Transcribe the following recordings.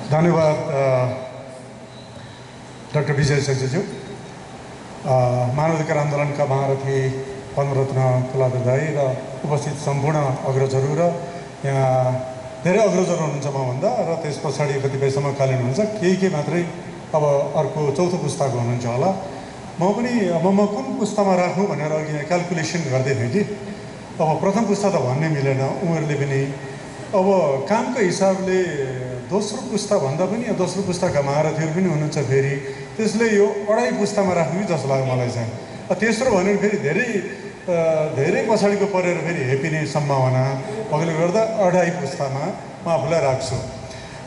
धन्यवाद डाक्टर विजय सेक्सेज्यू। मानवाधिकार आन्दोलनका महारथी पद्मरत्न तुलाधर दाई र उपस्थित सम्पूर्ण अग्रजहरू र यहाँ धेरै अग्रजहरू हुनुहुन्छ मभन्दा र त्यस पछाडि कतिपय समकालीन हुनुहुन्छ, केही मात्रै अब अर्को चौथो पुस्ताको हुनुहुन्छ होला। म पनि अब म कुन पुस्तामा राखौँ भनेर अघि क्यालकुलेसन गर्दै थिएँ कि अब प्रथम पुस्ता त भन्नै मिलेन, उमेरले पनि अब कामको हिसाबले दोस्रो पुस्ता भन्दा पनि दोस्रो पुस्ताका महारथीहरू पनि हुनुहुन्छ, फेरि त्यसले यो अढाई पुस्तामा राख्नु कि जस्तो लाग्यो मलाई चाहिँ। तेस्रो भनेर फेरि धेरै पछाडिको परेर फेरि हेपिने सम्भावना भएकोले गर्दा अढाई पुस्तामा म आफूलाई राख्छु।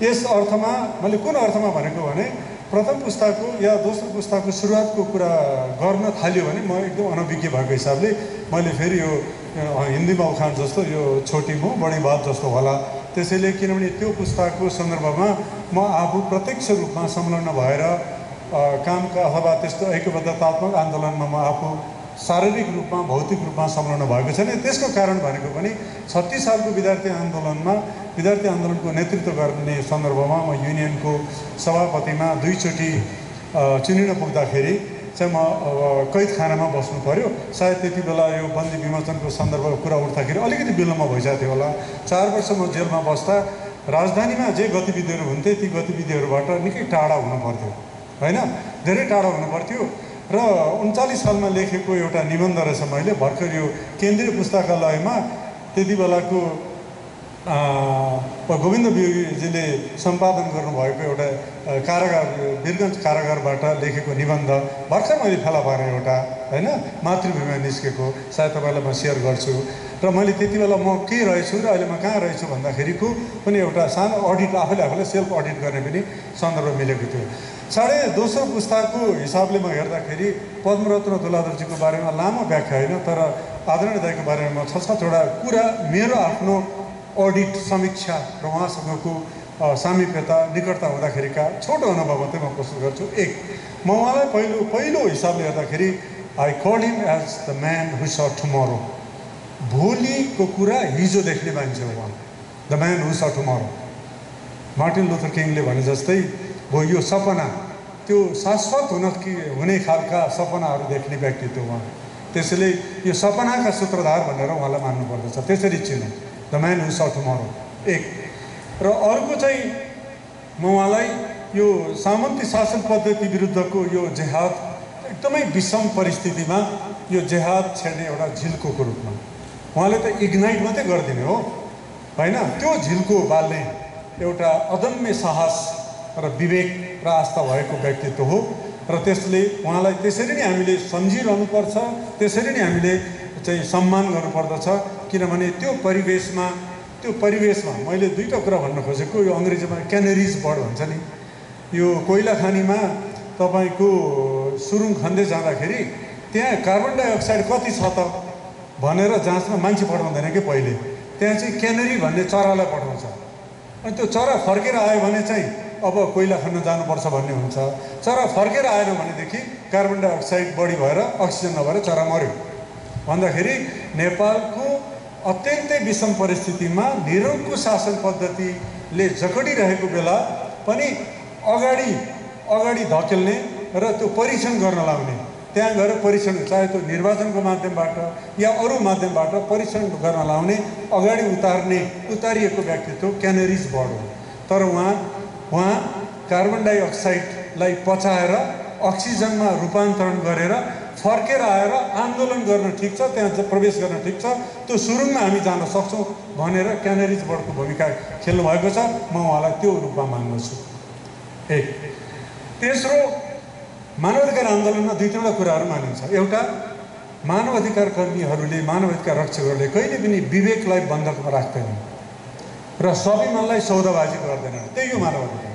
यस अर्थमा मैले कुन अर्थमा भनेको भने प्रथम पुस्ताको या दोस्रो पुस्ताको सुरुवातको कुरा गर्न थाल्यो भने म एकदम अनभिज्ञ भएको हिसाबले मैले फेरि यो हिन्दीमा उखान जस्तो यो छोटी मुँह बढी बात जस्तो होला। त्यसैले किनभने त्यो पुस्ताको सन्दर्भमा म आफू प्रत्यक्ष रूपमा संलग्न भएर कामका अथवा त्यस्तो ऐक्यबद्धतात्मक आन्दोलनमा म आफू शारीरिक रूपमा भौतिक रूपमा संलग्न भएको छैन। त्यसको कारण भनेको पनि 36 सालको विद्यार्थी आन्दोलनको नेतृत्व गर्ने सन्दर्भमा म युनियनको सभापतिमा दुईचोटि चुनिन पुग्दाखेरि चाहिँ म कैदखानामा बस्नु पर्यो। सायद त्यति बेला यो बन्दी विमोचनको सन्दर्भको कुरा उठ्दाखेरि अलिकति विलम्ब भइसकेको थियो होला। 4 वर्ष म जेलमा बस्दा राजधानीमा जे गतिविधिहरू हुन्थे ती गतिविधिहरूबाट निकै टाढा हुनु पर्थ्यो, होइन, धेरै टाढा हुनु पर्थ्यो। र 39 सालमा लेखेको एउटा निबन्ध रहेछ मैले भर्खर यो केन्द्रीय पुस्तकालयमा त्यति बेलाको गोविन्द वियोगीजीले सम्पादन गर्नुभएको एउटा कारागार वीरगञ्ज कारागारबाट लेखेको निबन्ध भर्खर मैले फेला पारेँ एउटा, होइन, मातृभूमिमा निस्केको, सायद तपाईँलाई म सेयर गर्छु। र मैले त्यति बेला म के रहेछु र अहिले म कहाँ रहेछु भन्दाखेरिको पनि एउटा सानो अडिट आफूलाई सेल्फ अडिट गर्ने पनि सन्दर्भ मिलेको थियो। साढे दोस्रो पुस्ताको हिसाबले म हेर्दाखेरि पद्मरत्न तुलाधरजीको बारेमा लामो व्याख्या होइन, तर आदरणीय दाइको बारेमा 6-7वटा कुरा मेरो आफ्नो अडिट समीक्षा र उहाँसँगको सामिप्यता निकटता हुँदाखेरिका छोटो अनुभव मात्रै म प्रस्तुत गर्छु। एक, म उहाँलाई पहिलो हिसाबले हेर्दाखेरि I call him as the man who saw tomorrow. भोलिको कुरा हिजो देख्ने मान्छे हो उहाँ, the man who saw tomorrow. Martin Luther किङले भने जस्तै भो यो सपना त्यो शाश्वत हुने खालका सपनाहरू देख्ने व्यक्तित्व उहाँ। त्यसैले यो सपनाका सूत्रधार भनेर उहाँलाई मान्नुपर्दछ, त्यसरी चिन्नु, the man who saw tomorrow. एक र अर्को चाहिँ म उहाँलाई यो सामन्ती शासन पद्धति विरुद्धको यो जेहाद एकदमै विषम परिस्थितिमा यो जेहाद छेड्ने एउटा झिल्कोको रूपमा उहाँले त इग्नाइट मात्रै गरिदिने हो, होइन, त्यो झिल्को बाल्ने एउटा अदम्य साहस र विवेक र आस्था भएको व्यक्तित्व हो। र त्यसले उहाँलाई त्यसरी नै हामीले सम्झिरहनुपर्छ, त्यसरी नै हामीले चाहिँ सम्मान गर्नुपर्दछ। किनभने त्यो परिवेशमा मैले दुईवटा कुरा भन्न खोजेको, यो अङ्ग्रेजीमा क्यानेरिज बर्ड भन्छ नि, यो कोइला खानीमा तपाईँको सुरुङ खन्दै जाँदाखेरि त्यहाँ कार्बन डाइअक्साइड कति छ त भनेर जाँच्न मान्छे पठाउँदैन कि पहिले, त्यहाँ चाहिँ क्यानेरी भन्ने चरालाई पठाउँछ। अनि त्यो चरा फर्केर आयो भने चाहिँ अब कोइला खन्न जानुपर्छ भन्ने हुन्छ। चरा फर्केर आएन भनेदेखि कार्बन डाइअक्साइड बढी भएर अक्सिजन नभएर चरा मर्यो भन्दाखेरि नेपालको अत्यन्तै विषम परिस्थितिमा निरङ्कुश शासन पद्धतिले जकडिरहेको बेला पनि अगाडि धकेल्ने र त्यो परीक्षण गर्न लाउने, त्यहाँ गएर परीक्षण, चाहे त्यो निर्वाचनको माध्यमबाट या अरू माध्यमबाट परीक्षण गर्न लाउने, अगाडि उतारिएको व्यक्तित्व क्यानेरिज बर्ड हो। तर उहाँ कार्बन डाइअक्साइडलाई पचाएर अक्सिजनमा रूपान्तरण गरेर फर्केर आएर आन्दोलन गर्न ठिक छ, त्यहाँ प्रवेश गर्न ठिक छ, त्यो सुरुङमा हामी जान सक्छौँ भनेर क्यानेरिज बर्डको भूमिका खेल्नु भएको छ। म उहाँलाई त्यो रूपमा मान्दछु। एक। तेस्रो, मानवाधिकार आन्दोलनमा दुईवटा कुराहरू मानिन्छ। एउटा, मानवाधिकार कर्मीहरूले, मानवाधिकार रक्षकहरूले कहिले पनि विवेकलाई बन्धकमा राख्दैनन् र स्वाभिमानलाई सौदाबाजी गर्दैनन्, त्यही हो मानवाधिकार।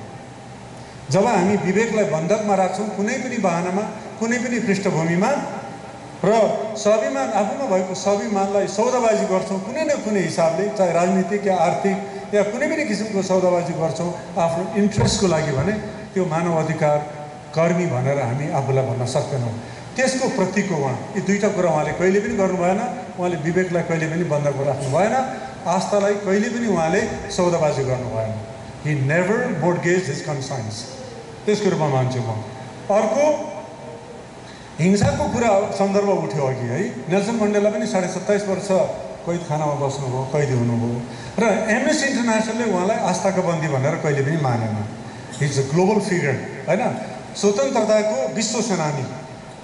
जब हामी विवेकलाई बन्धकमा राख्छौँ कुनै पनि बहानामा, कुनै पनि पृष्ठभूमिमा, र स्वाभिमान आफूमा भएको स्वाभिमानलाई सौदाबाजी गर्छौँ कुनै न कुनै हिसाबले, चाहे राजनीतिक या आर्थिक या कुनै पनि किसिमको सौदाबाजी गर्छौँ आफ्नो इन्ट्रेस्टको लागि भने त्यो मानवाधिकार कर्मी भनेर हामी आफूलाई भन्न सक्दैनौँ। त्यसको प्रतीक हो उहाँ। यी दुईवटा कुरा उहाँले कहिले पनि गर्नु भएन। उहाँले विवेकलाई कहिले पनि बन्धकमा राख्नु भएन, आस्थालाई कहिले पनि उहाँले सौदाबाजी गर्नु भएन। He never mortgaged his conscience. त्यसको रूपमा मान्छु म। अर्को हिंसाको कुरा सन्दर्भ उठ्यो अघि है। नेल्सन मण्डेला पनि 27.5 वर्ष कैदखानामा बस्नुभयो, कैदी हुनुभयो र एमनेस्टी इन्टरनेसनलले उहाँलाई आस्थाको बन्दी भनेर कहिले पनि मानेन। He is a global figure हैन, स्वतन्त्रताको विश्व सेनानी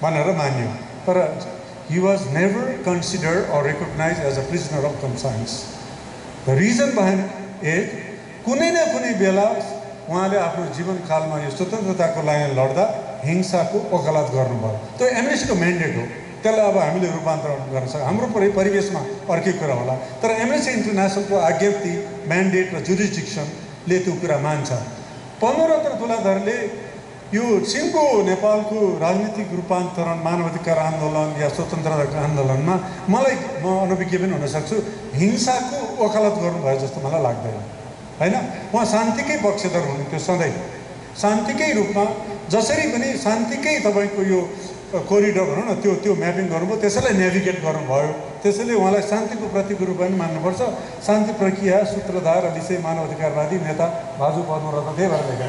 भनेर मानियो, तर he was never considered or recognized as a prisoner of conscience. The reason behind it, कुनै न कुनै बेला उहाँले आफ्नो जीवनकालमा यो स्वतन्त्रताको लागि लड्दा हिंसाको वकालत गर्नुभयो। त्यो एमनेस्टीको म्यान्डेट हो, त्यसलाई अब हामीले रूपान्तरण गर्न सक्छौँ। हाम्रो परिवेशमा अर्कै कुरा होला, तर एमनेस्टी इन्टरनेसनलको आज्ञप्ति, म्यान्डेट र जुरिस्डिक्सनले त्यो कुरा मान्छ। पद्मरत्न तुलाधरले यो सिङ्गो नेपालको राजनीतिक रूपान्तरण, मानवाधिकार आन्दोलन या स्वतन्त्रताको आन्दोलनमा मलाई म अनभिज्ञ पनि हुन सक्छु, हिंसाको वकालत गर्नुभयो जस्तो मलाई लाग्दैन हैन। उहाँ शान्तिकै पक्षधर हुनुहुन्थ्यो सधैँ, शान्तिकै रूपमा जसरी पनि शान्तिकै तपाईँको यो कोरिडोर भनौँ न त्यो म्यापिङ गर्नुभयो, त्यसैलाई नेभिगेट गर्नुभयो। त्यसैले उहाँलाई शान्तिको प्रतीकको रूपमा पनि मान्नुपर्छ। शान्ति प्रक्रिया सूत्रधार विषय मानवाधिकारवादी नेता भाजु पद्मरत्न त्यही भएर लेखेका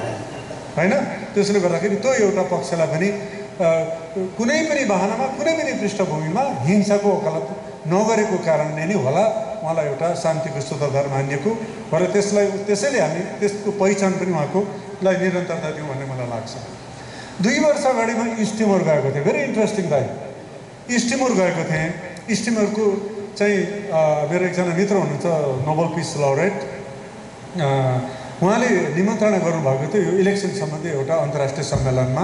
हैन। त्यसले गर्दाखेरि त्यो एउटा पक्षलाई पनि कुनै पनि बहानामा, कुनै पनि पृष्ठभूमिमा हिंसाको वकालत नगरेको कारणले नै होला उहाँलाई एउटा शान्तिको सूत्रधार मानिएको, र त्यसैले हामी त्यसको पहिचान पनि उहाँकोलाई निरन्तरता दिउँ भन्ने मलाई लाग्छ। 2 वर्ष अगाडि म इस्टिमोर गएको थिएँ, भेरी इन्ट्रेस्टिङ दाइ। इस्टिमोर गएको थिएँ। इस्टिमोरको चाहिँ मेरो एकजना मित्र हुनुहुन्छ नोबल पिस लरेट, उहाँले निमन्त्रणा गर्नुभएको थियो यो इलेक्सन सम्बन्धी एउटा अन्तर्राष्ट्रिय सम्मेलनमा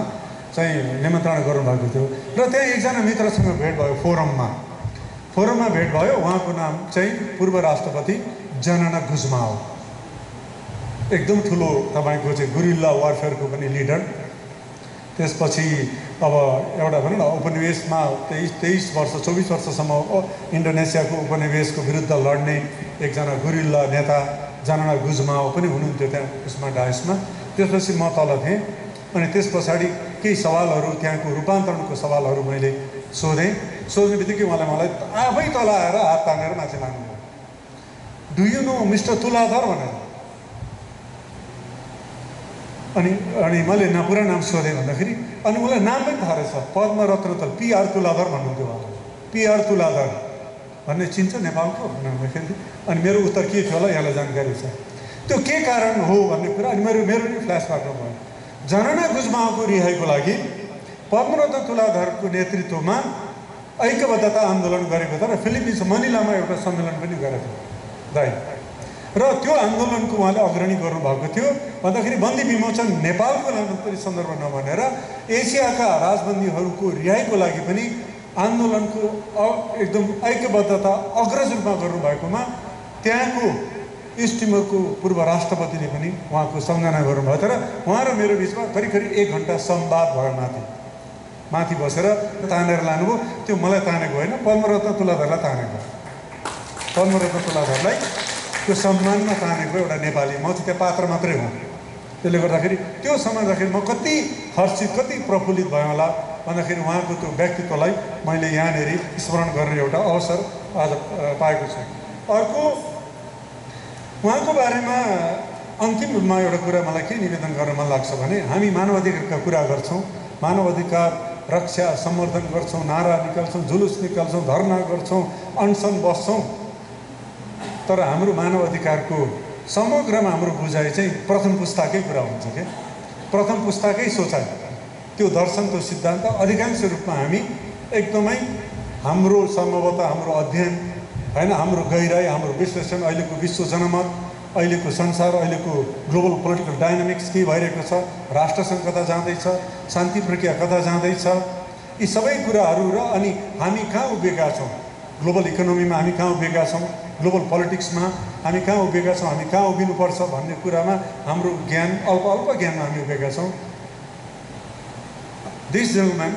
चाहिँ निमन्त्रणा गर्नुभएको थियो, र त्यहाँ एकजना मित्रसँग भेट भयो फोरममा भेट भयो। उहाँको नाम चाहिँ पूर्व राष्ट्रपति जनना गुजमाओ, एकदम ठुलो तपाईँको चाहिँ गुरिल्ला वारफेयरको पनि लिडर। त्यसपछि अब एउटा भनौँ न उपनिवेशमा 23 वर्ष 24 वर्षसम्म इन्डोनेसियाको उपनिवेशको विरुद्ध लड्ने एकजना गुरिल्ला नेता जनना गुजमाओ पनि हुनुहुन्थ्यो त्यहाँ उसमा डायसमा। त्यसपछि म तल थिएँ, अनि त्यस पछाडि केही सवालहरू, त्यहाँको रूपान्तरणको सवालहरू मैले सोध्ने बित्तिकै मलाई आफै तल आएर हात तानेर माथि लानुभयो। Do you know mister Tuladhar भनेर। अनि मैले पुरा नाम सोधेँ भन्दाखेरि अनि मलाई नाम पनि थाहा रहेछ, पद्मरत्न PR तुलाधर भन्नुहुन्थ्यो उहाँले। PR तुलाधर भन्ने चिन्छ नेपालको भन्दाखेरि अनि मेरो उत्तर के थियो होला यहाँलाई जानकारी छ। त्यो के कारण हो भन्ने कुरा अनि मेरो नि फ्ल्यासब्याक भयो। जनना गुजमाओको रिहाइको लागि पद्मरत्न तुलाधरको नेतृत्वमा ऐक्यबद्धता आन्दोलन गरेको थियो र फिलिपिन्स मनिलामा एउटा सम्मेलन पनि गरेको थियो दाइ, र त्यो आन्दोलनको उहाँले अग्रणी गर्नुभएको थियो। भन्दाखेरि बन्दी विमोचन नेपालको मात्रै सन्दर्भ नभनेर एसियाका राजबन्दीहरूको रिहाइको लागि पनि आन्दोलनको एकदम ऐक्यबद्धता अग्रज रूपमा गर्नुभएकोमा त्यहाँको इस्टिमोरको पूर्व राष्ट्रपतिले पनि उहाँको सम्झना गर्नुभयो। तर उहाँ र मेरो बिचमा करिब 1 घन्टा संवाद भयो। माथि बसेर तानेर लानुभयो। त्यो मलाई तानेको होइन, पद्मरत्न तुलाधरलाई तानेको। पद्मरत्न तुलाधरलाई त्यो सम्मानमा तानेको एउटा नेपाली, म चाहिँ त्यहाँ पात्र मात्रै हुँ। त्यसले गर्दाखेरि त्यो सम्झँदाखेरि म कति हर्षित, कति प्रफुल्लित भएँ होला भन्दाखेरि उहाँको त्यो व्यक्तित्वलाई मैले यहाँनिर स्मरण गर्ने एउटा अवसर आज पाएको छु। अर्को उहाँको बारेमा अन्तिम रूपमा एउटा कुरा मलाई के निवेदन गर्न मन लाग्छ भने हामी मानवाधिकारका कुरा गर्छौँ, मानवाधिकार रक्षा सम्वर्धन गर्छौँ, नारा निकाल्छौँ, जुलुस निकाल्छौँ, धरना गर्छौँ, अनसन बस्छौँ, तर हाम्रो मानवाधिकारको समग्रमा हाम्रो बुझाइ चाहिँ प्रथम पुस्ताकै कुरा हुन्छ के, प्रथम पुस्ताकै सोचाइ, त्यो दर्शन, त्यो सिद्धान्त अधिकांश रूपमा हामी एकदमै हाम्रो सम्भवतः हाम्रो अध्ययन हैन, हाम्रो गहिराई, हाम्रो विश्लेषण, अहिलेको विश्व जनमत, अहिलेको संसार, अहिलेको ग्लोबल पोलिटिकल डाइनामिक्स के भइरहेको छ, राष्ट्रसङ्घ कता जाँदैछ, शान्ति प्रक्रिया कता जाँदैछ, यी सबै कुराहरू र अनि हामी कहाँ उभिएका छौँ, ग्लोबल इकोनोमीमा हामी कहाँ उभिएका छौँ, ग्लोबल पोलिटिक्समा हामी कहाँ उभिएका छौँ, हामी कहाँ उभिनुपर्छ भन्ने कुरामा हाम्रो ज्ञान अल्प ज्ञानमा हामी उभिएका छौँ। दिस जेन्टलम्यान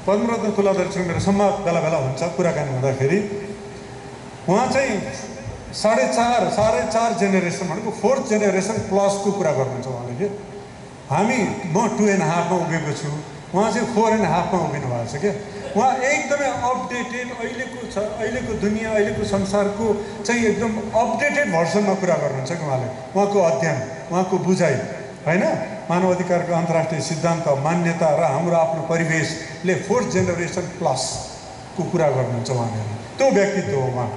पद्मरत्न तुलाधरसँग मेरो संवाद बेला बेला हुन्छ, कुराकानी हुँदाखेरि उहाँ चाहिँ 4.5 जेनेरेसन भनेको 4th जेनेरेसन प्लसको कुरा गर्नुहुन्छ उहाँले कि म 2.5 मा उभिएको छु, उहाँ चाहिँ 4.5 मा उभिनु भएको छ क्या। उहाँ एकदमै अपडेटेड अहिलेको दुनियाँ अहिलेको संसारको चाहिँ एकदम अपडेटेड भर्सनमा कुरा गर्नुहुन्छ कि उहाँले। उहाँको अध्ययन, उहाँको बुझाइ होइन, मानव अधिकारको अन्तर्राष्ट्रिय सिद्धान्त, मान्यता र हाम्रो आफ्नो परिवेशले 4th जेनेरेसन प्लसको कुरा गर्नुहुन्छ उहाँले। त्यो व्यक्तित्व हो उहाँ।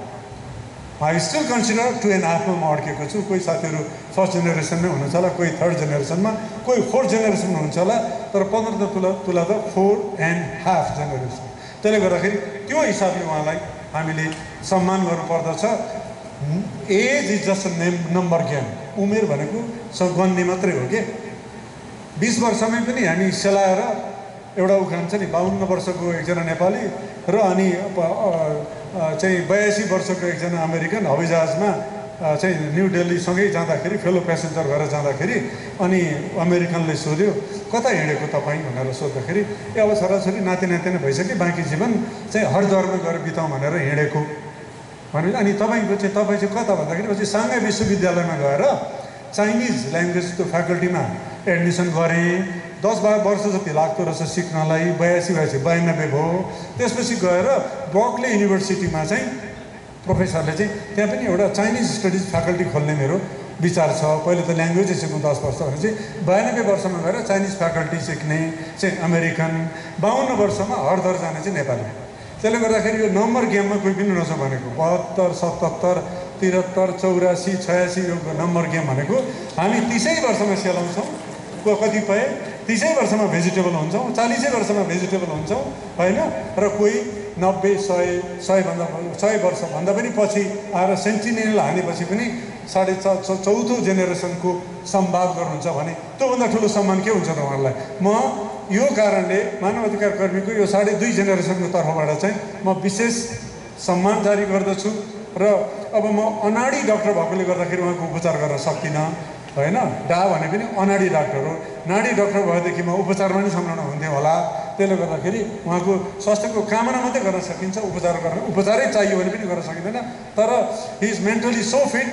आई स्टिल कन्सिडर 2.5 मा अड्केको छु। कोही साथीहरू 1st जेनेरेसनमै हुनुहुन्छ होला, कोही 3rd जेनेरेसनमा, कोही 4th जेनेरेसनमा हुनुहुन्छ होला, तर 15 तुला त 4.5 जेनेरेसन। त्यसले गर्दाखेरि त्यो हिसाबले उहाँलाई हामीले सम्मान गर्नुपर्दछ। Age is just number game. उमेर भनेको गन्ने मात्रै हो कि 20 वर्षमै पनि हामी सेलाएर एउटा उखान छ नि, 52 वर्षको एकजना नेपाली र अनि चाहिँ 82 वर्षको एकजना अमेरिकन हवाईजहाजमा चाहिँ न्यू दिल्लीसँगै जाँदाखेरि फेलो प्यासेन्जर भएर जाँदाखेरि अनि अमेरिकनले सोध्यो कता हिँडेको तपाईँ भनेर सोद्धाखेरि ए अब छोराछोरी नाति नातिना भइसक्यो, बाँकी जीवन चाहिँ हरिद्वारमा गएर बिताउँ भनेर हिँडेको भने। अनि तपाईँ चाहिँ कता भन्दाखेरि पछि साङ्घाई विश्वविद्यालयमा गएर चाइनिज ल्याङ्ग्वेजको फ्याकल्टीमा एडमिसन गरेँ। 10-12 वर्ष जति लाग्दो रहेछ सिक्नलाई। 82 भयो। त्यसपछि गएर बर्कले युनिभर्सिटीमा चाहिँ प्रोफेसरले चाहिँ त्यहाँ पनि एउटा चाइनिज स्टडिज फ्याकल्टी खोल्ने मेरो विचार छ। पहिले त ल्याङ्ग्वेजै सिक्नु 10 वर्ष भने चाहिँ 92 वर्षमा गएर चाइनिज फ्याकल्टी सिक्ने चाहिँ अमेरिकन, 52 वर्षमा हरिद्वार जाने चाहिँ नेपाली। त्यसले गर्दाखेरि यो नम्बर गेममा कोही पनि नछ भनेको। 72, 77, 73, 84, 86 यो नम्बर गेम भनेको हामी 30 वर्षमा सेलाउँछौँ, कतिपय 30 वर्षमा भेजिटेबल हुन्छौँ, 40 वर्षमा भेजिटेबल हुन्छौँ होइन, र कोही 90, 100 वर्षभन्दा पनि पछि आएर सेन्टिनियल हानेपछि पनि 4.5 जेनेरेसनको सम्वाद गर्नुहुन्छ भने त्योभन्दा ठुलो सम्मान के हुन्छ त उहाँलाई। म यो कारणले मानव अधिकार कर्मीको यो 2.5 जेनेरेसनको तर्फबाट चाहिँ म विशेष सम्मान जारी गर्दछु। र अब म अनाडी डाक्टर भएकोले गर्दाखेरि उहाँको उपचार गर्न सक्दिनँ होइन। डा भने पनि अनाडी डाक्टर हो। नाडी डाक्टर भएदेखि म उपचारमा नि संलग्न हुन्थेँ होला। त्यसले गर्दाखेरि उहाँको स्वास्थ्यको कामना मात्रै गर्न सकिन्छ, उपचारै चाहियो भने पनि गर्न सकिँदैन। तर he is mentally so fit,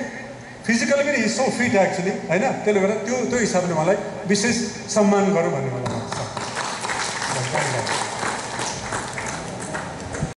physically पनि he is so fit actually होइन। त्यसले गर्दा त्यो हिसाबले मलाई विशेष सम्मान गरौँ भन्ने मलाई लाग्छ।